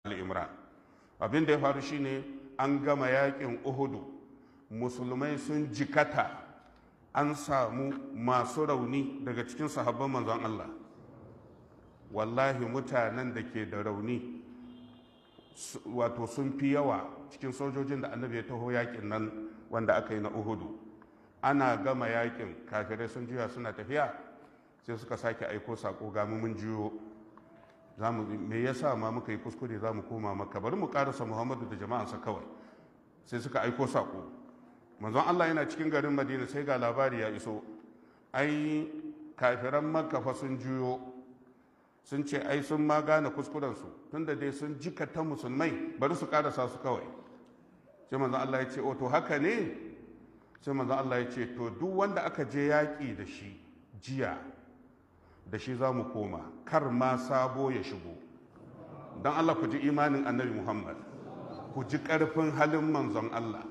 Ali Imran. Abin da ya faru shine an gama yakin Uhudu, musulmai sun jikata, an samu masu rauni daga cikin sahabban manzon Allah. Wallahi mutanen da ke da rauni wato sun fi yawa cikin sojojin da Annabi ya taho yakin nan wanda aka yi na Uhudu. Ana gama yakin, kafirai sun juya suna tafiya, sai suka sake aiko sako: "Ga mu mun juyo, zamu me yasa ma muka yi kuskure, za mu koma Maka, bari mu karasa Muhammadu da jama'ansa kawai." Sai suka aiko sako. Manzon Allah yana cikin garin Madina, sai ga labari ya iso, ai kafiran Makka fa sun juyo, sun ce ai sun ma gane kuskurensu, tunda dai sun jikata musulmai, bari su karasa su kawai. Sai manzon Allah ya ce, "O, to haka ne." Sai manzon Allah ya ce, "To, duk wanda aka je yaƙi da shi jiya, da shi za mu koma, kar ma sabo ya shigo." Don Allah ku ji imanin Annabi Muhammad, ku ji ƙarfin halin manzon Allah.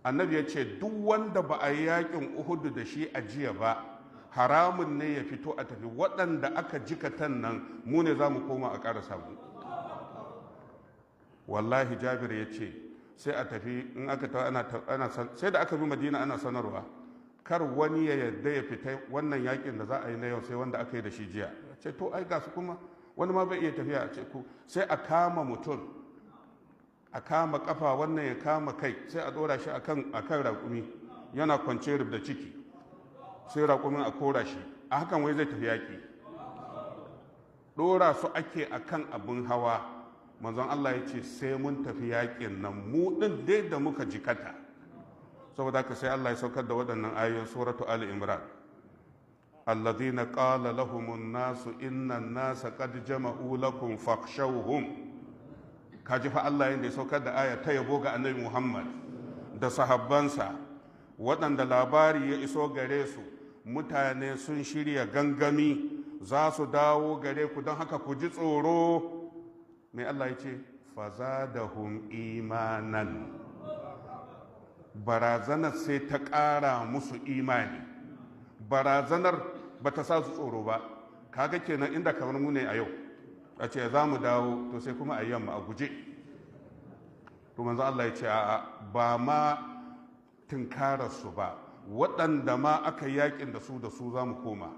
Annabi ya ce duk wanda ba a yi yaƙin Uhudu da shi a jiya ba, haramun ne ya fito a tafi. Waɗanda aka jikatan nan, mu ne za mu koma a ƙara samu. Wallahi Jabir ya ce sai a tafi, in aka ta ana sai da aka bi Madina ana sanarwa, kar wani ya yarda ya fita wannan yakin da za a yi na yau sai wanda aka yi da shi jiya. Ce to ai ga su kuma wani ma bai iya tafiya. A ce ku sai a kama mutum, a kama kafa, wannan ya kama kai, sai a dora shi akan raƙumi, yana kwance rub da ciki, sai raƙumin a kora shi a hakan, wai zai tafi yaƙi. Dora su ake akan abin hawa. Manzon Allah ya ce sai mun tafi yaƙin nan, mu ɗin dai da muka jikata. Saboda haka sai Allah ya saukar da waɗannan ayoyin Suratu Ali Imran: الذين قال لهم الناس إن الناس قد جمعوا لكم فاخشوهم. Kaji fa Allah yanda ya saukar da aya ta yabo ga Annabi Muhammad da sahabbansa, waɗanda labari ya iso gare su mutane sun shirya gangami za su dawo gare ku, don haka ku ji tsoro. Mai Allah ya ce? فزادهم إيمانا. Barazanar sai ta ƙara musu imani, barazanar ba ta sa su tsoro ba. Kaga kenan inda kamar mu ne a yau, a ce za mu dawo, to sai kuma a yamma a guje. To manzo Allah ya ce a'a, ba ma tunkarar su ba, waɗanda ma aka yakin da su, da su za mu koma.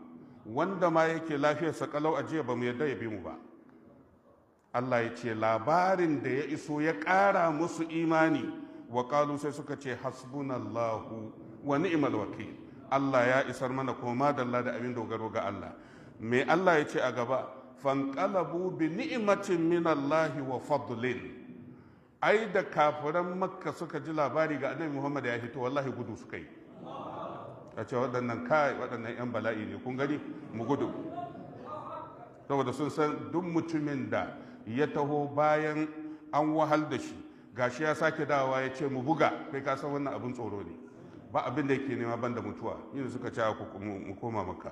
Wanda ma yake lafiyarsa kalau a jiya, ba mu yarda ya bi mu ba. Allah ya ce labarin da ya iso ya ƙara musu imani. وقالوا, sai suka ce, حسبنا الله ونعم الوكيل. Allah ya isar mana, kuma madalla da abin dogaro ga Allah. Me Allah ya ce a gaba? فانقلبوا بنعمة من الله وفضل. Ai da kafiran Makka suka ji labari ga Annabi Muhammad ya fito, wallahi gudu suka yi. A ce waɗannan, kai, waɗannan 'yan bala'i ne, kun gani, mu gudu. Saboda sun san duk mutumin da ya taho bayan an wahal da shi, gashi ya sake dawowa ya ce mu buga, kai ka san wannan abin tsoro ne, ba abin da yake nema banda mutuwa. Yin suka ce mu koma Makka,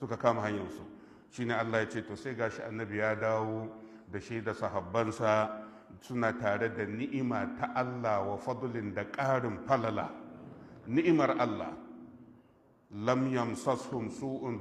suka kama hanyarsu. Shine Allah ya ce to sai gashi Annabi ya dawo da shi da sahabbansa, suna tare da ni'ima ta Allah, وفضل, da ƙarin falala, ni'imar Allah. لم يمسسهم سوء.